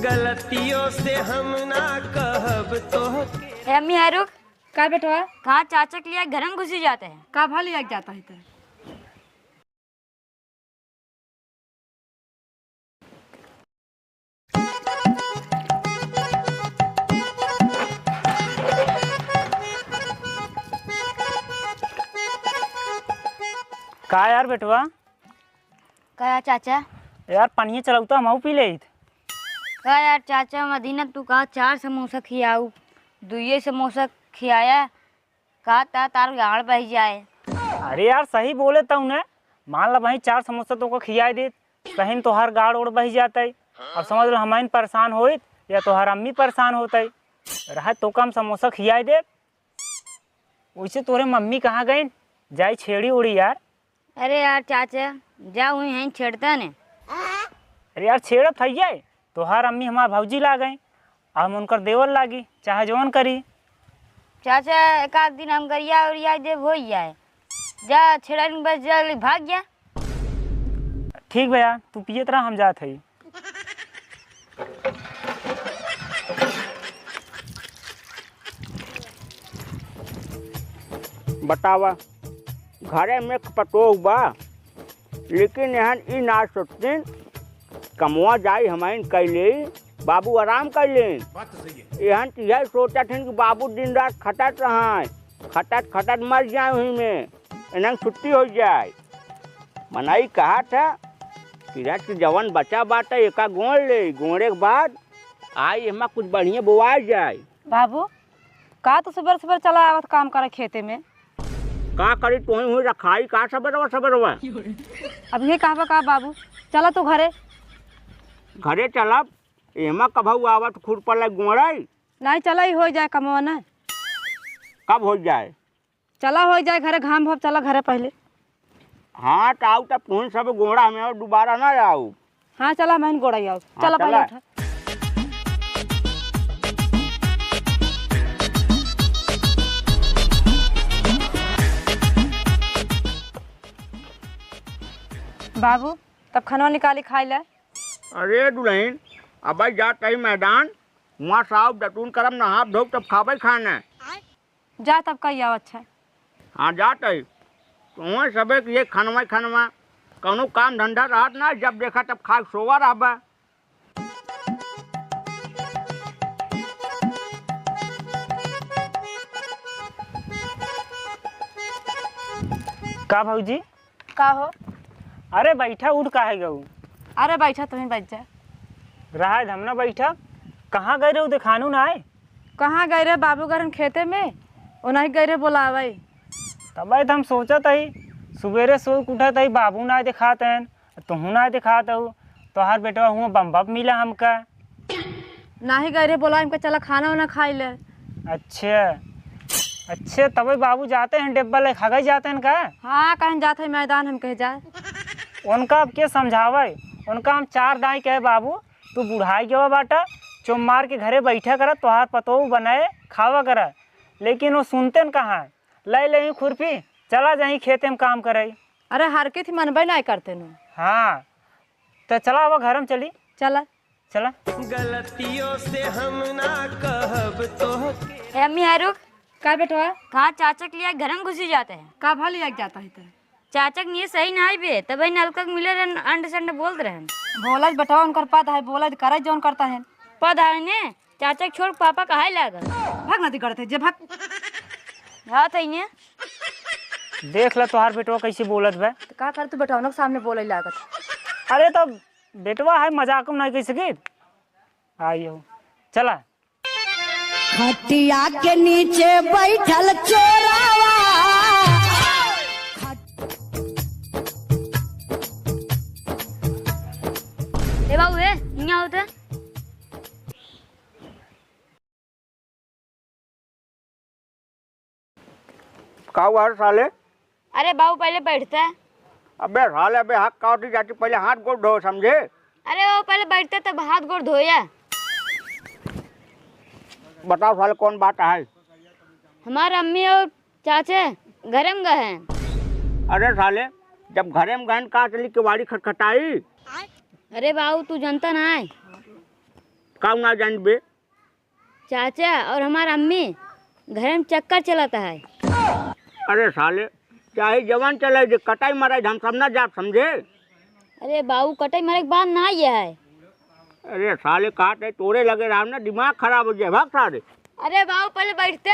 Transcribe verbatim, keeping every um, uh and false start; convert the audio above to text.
गलतियों से हम ना कहब तोहके। ए अम्मी, है रुक। का बेटवा? कहाँ चाचा के लिए घर में घुसी जाते हैं? का भा लिया के जाता है तो? का यार बेटवा? का यार चाचा? यार, पनिया चलौता, हमहू पी लेइत। का यार चाचा, मदीना तू कहा चार समोसा खियाऊ, दुइये समोसा खियाया, का ता तार गाड़ बह जाए। अरे यार, सही बोले तऊ ने, मान ला वहीं चार समोसा तोका खियाए देत, सही में तोहार गाड़ ओड़ बह जाते। अब समझ लो, हमइन परेशान होइत या तोहार अम्मी परेशान होते। रहे तोका हम समोसा खियाए देत, वैसे तोरे मम्मी कहाँ गइन? जाई छेड़ी उड़ी यार। अरे यार चाचा, जा हुई हैं छेड़ता ने। अरे यार, छेड़त है ये, तोहार अम्मी हमार भौजी लागइ, हम उनकर देवर लागी, चाहे जौन करी। चाचा, एक आध दिन हम गरिया उरिया देब, होइ जाए। जा छेड़न बस, जा ले भाग जा। ठीक भैया, तू पियत रहा, हम जात हई। बतावा, घरे में एक पतोह बा, लेकिन एहन ई ना सोचतीन, कमवा जाई हमइन कैले, बाबू आराम कैले। बात तो सही है। एहन तो यही सोचत हन कि बाबू दिन रात खटत रहइँ, खटत खटत मर जाए, वहीं में एनन छुट्टी होइ जाए। मनई कहत ह कि रच जवन बचा बाटे, एका गोड़ ले, गोड़े के बाद आई एमा कुछ बढ़िया बोआइ जाए। बाबू, का तू सुबेर सुबेर चला आवत काम करे खेते में? का करी, तोही हुई रखाई का सबेरवा सबेरवा? अब ये कहबा का बाबू, चला तू घरे। घरे चलब, एमा कभऊ आवत खुरपा लग गोड़ाई? नहीं, चला, ई होइ जाए कमवा ना। कब होइ जाए? चला, होइ जाए घरे, घाम भब, चला घरे पहिले। हाँ, त आऊ, तब तुहन सब गोड़ा में और दोबारा ना आऊ। हाँ, चला, मैं गोड़ा आऊ। हाँ, चला, पहिले चला। उठा। बाबू, तब खाना निकाली खाई ले। अरे दुल्हन, अब जात हई मैदान, वहाँ साहब दतून करम, नहाब धोब, तब खाबे खाना। जा तब कही आओ, अच्छा। हाँ, जात हई। तुहें सबे के ये खनवा खनवा, कौनो काम धंधा रहत ना, जब देखा तब खा के सोवा रहबा। का भौजी? का हो? अरे बैठा, उठ काहे गऊ? अरे बैठा, तुहीं बैठ जा। रहा हम ना बैठा। कहाँ गए रहे, देखानू ना आए? कहाँ गए रहे बाबू घरन खेते में, ओनाही गए रहे बोलावे। तबे त हम सोचत हई, सुबेरे सो के उठत हई, बाबू ना देखात हन, तुहू ना देखात हऊ, तोहार बेटवा हुआ बम्बा पे मिला हमका। नाही गए रहे बोलावे, हमका चला खाना वाना खाई ले। अच्छा, अच्छा, तबे बाबू जाते हैं डेब्बा ले, खगई जाते हैं का? हाँ, कहीं जाते हैं मैदान, हम कहे जाए। उनका अब के समझावे, उनका हम चार दाई कहे, बाबू, तू बुढ़ाई गवा बाटा, चुप मार के घरे बैठा करा, तोहार पतोहू बनाए खावा करा, लेकिन वो सुनते न कहाँ। लै लेहीं खुरपी, चला जाहीं खेते में काम करे। अरे हरकी थी मनबे नाहीं करते नु। हाँ, त चला अब घर में चली। चला। चला। गलतियों से हम ना कहब तोहके। ए अम्मी, है रुक। का बेटवा? कहाँ चाचा के लिए घर में घुसी जाते हैं? का भा लिया के जाता है तो? चाचा के लिए सही ना है बे, तबे नलका के मिले रहन, अंड संड बोलत रहन। बोलत बेटवा उनकर पद है, बोलत करे जौन करता है। पद है ने, चाचा के छोड़ पापा कहाई लागल। भाग नदी गड़त है, जे भाग। हाँ, त इने। देख ला तोहार बेटवा कैसे बोलत बा। त का कर तू बेटवा उनके सामने बोले लागत। अरे तो बेटवा है, मजाक में नहीं कह सकी। आइयो, चला। खटिया के नीचे बैठल चोरावा। ए बाबू, ए, हियाँ होते। का हुआ रे साले? अरे बाबू, पहले बैठता है। अबे साले, अबे हाथ काटी जाती, पहले हाथ गोड़ धो, समझे? अरे वो पहले बैठता, तब हाथ गोड़ धोया। बताओ साले, कौन बात है? हमार अम्मी और चाचे घरे में गए हैं। अरे साले, जब घरे में गए, कहाँ चली केवाड़ी खटखटाई? अरे बाबू, तू जनता ना है। काऊ ना जानबे? चाचा और हमार अम्मी घर में चक्कर चलत है। अरे साले, चाहे जवान चले जे, कटाई मराई हम सब ना जाब, समझे? अरे बाबू, कटाई मराई के बात ना ये है। अरे साले, काट है तोरे लगे रहा ना, दिमाग खराब हो जाए, भाग साले। अरे बाबू, पहले बैठते।